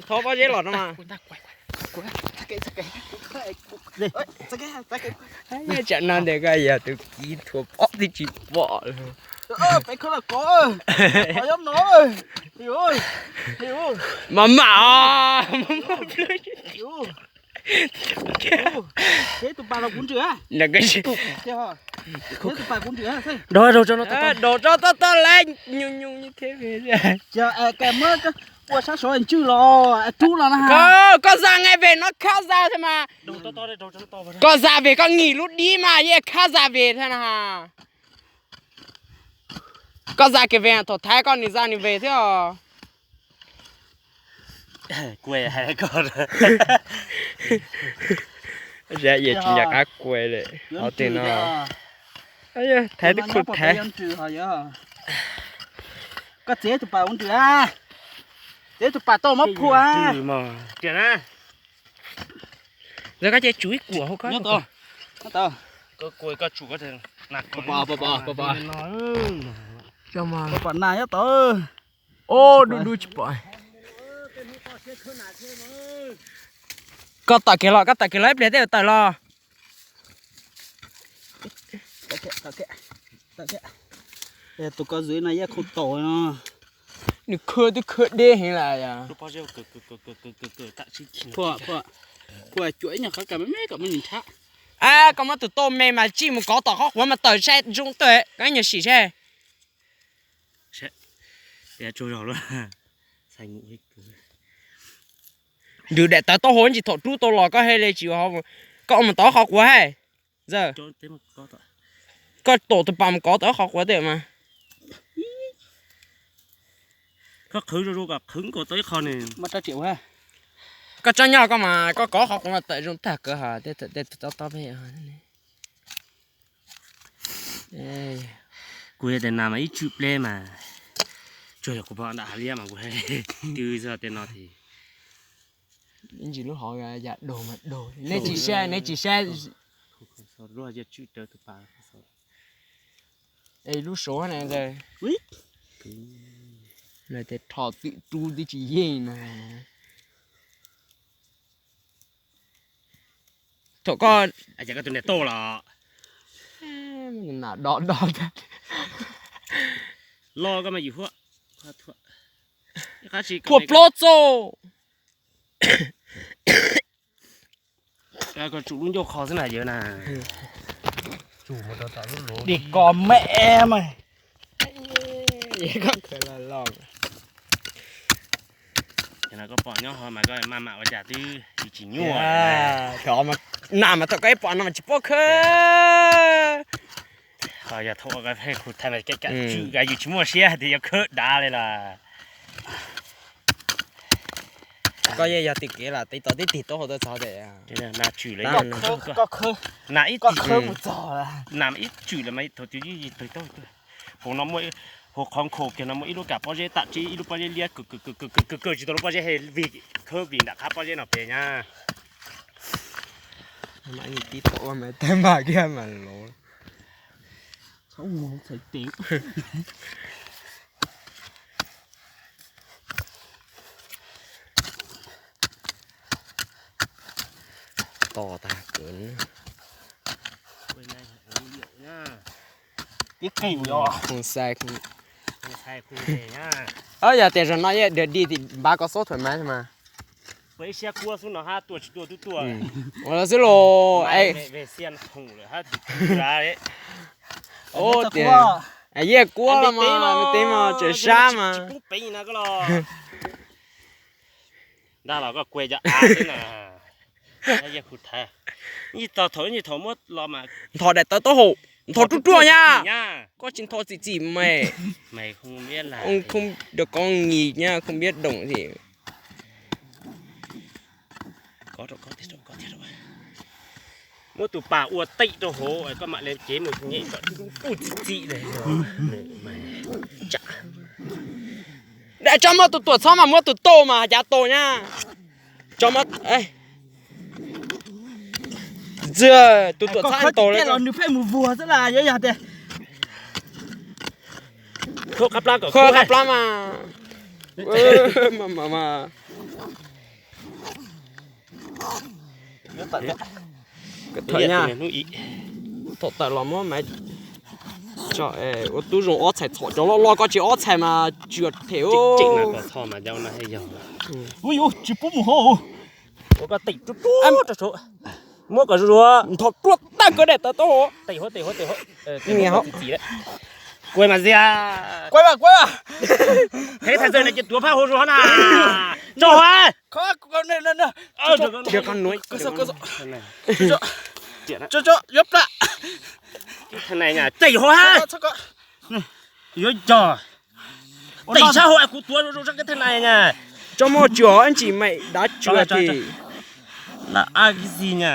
Thov pob zeb los no mas. Tsam no ntawm koj yog tus kib thua pob twb tsis pom lawm. Mam mam os, mam mam. Daus tso toj toj lawm, nyuj nyuj thiab. Ua sab saud ntswj los rub los na. Koj za nqe vem no khab za thiab mas. Koj za vem koj ngim lub dib mas yeej khab za vem thiab na. Koj za kiag vem, thaum thaiv koj nws za nws vem thiab os. Tsis nco qab kuv lawm hov tej no. Thaiv twb khu thaiv. Koj txiav tus pas ua ntswj, txiav tus pas tau muab phua. Koj ces tsum ib kuam hauv koj. Pom nas nyob tod. Ob, dub dub tsis pom. Koj tawm kiag los, koj tawm kiag los ib pliag tej tawm los. Tus koj zuj no yeej khu taus no. Nws khw twb khw deb heev lawm yom. Phua, phua, phua cuam ib nyuag qhov kas me me kom muaj nws nrhab. Koj muab tus tau me mas tsij mus kov tom qhov quav mas tawm saib zoo tawm koj ib nyuag sim saib. Ntws daim tawv taub hau ntsis thaum rub tau los koj he li tsis, koj ua mus tom qhov quav hais. Koj tom tus pas mus kov tom qhov quav tej mas. Koj tsob nyob koj mas koj kov qhov quav mas tawm zoo tag kawg hos tej tus tob tob peb. Kuv yog tias nas mas ib tswm pleb mas, tsuas yog kuv pom nram hav liab mas kuv twb txog tej no ces. Ib ntsis lub hov yam daug mas daug, neb tsis saib, neb tsis saib. Es lub saud na, lawv tias rho twm rub twb tsis yeej na. Thaum koj, koj tus niam tau los, nas do do tag, los koj mas yus huaj, huaj plaub txauj. Koj tsum lub ncauj qho xwb na yawg na. Dim kos me mas. Koj pom nyob hov mas koj maj mam ua cas twb tsis nyuaj. Nas mas thaum koj ib pom no mas tsis paub khawb. Yog thaum ua koj pheej khu thaiv mas tswm yus tsis muaj siab hais tias yuav khawb dav li los. Koj yeej yog tim kev los tiv tod tib tig taub hau tuaj txog tias. Nas ib, nas ib tswm lawm mas thaum twg yeej tawg taub hau tuaj. Hauv no muaj, hauv qhov nkhaus kiag no muaj ib lub kas pob zeb tam tsib ib lub pob zeb liab kawg kawg kawg kawg kawg tsis tau lub pob zeb he vig khawb vig nram qab pob zeb no pem nyab. Mas tib tau ua mas tag npam kiag mas los. To tag kawg. Tib qig os. Yog tias zaum no yog dog dig tim npav koj xub thuam mas mas. Ua los xwb los. Tias yeej kuab los mas, me tev mas tseem sab mas. Ntag los koj kues cov av xwb na. Ntho daim tawv taub hau, ntho ruaj ruaj nyab. Koj tsis ntho txim txim mas. Rau koj ngis nyab không biết động gì. Muab tus pas ua tij rau hauv koj mam li cev mus nyem kom kuj txim txim li. Tso muab tus tuam txhob mas muab tus tau mas cav tau nyab. Tso muab, txiv, tus tuam txhob tau los nws pheej mus vuag xwb las, yog tias khawb qab plab mas. Mas mas mas. Kawm thaum nyaj, thaum tawm los muab maiv tso. Ua tub zoo ob txhais txhom cov loj loj, koj tsis ob txhais mas tsuas them. Ua yus tsis pub mus hauv. Ua koj tim rub rub rau saud. Muab kom zuj zus. Nthos ruaj tag kawg dej tawv tau. Tim hauv, tim hauv, tim hauv. Kuav mas Zia. Kuav mas, kuav mas. Qheb thaj zaj no ces tuav phab hauv zus hov na. Tso hov. Tim hauv ha. Yuav cog. Tim sab hauv kuv tuav zoo zoo sab kev thaj nais na. Tso maj tsuas ntsis meem dav tsuas tim. Lam ab kib xi na.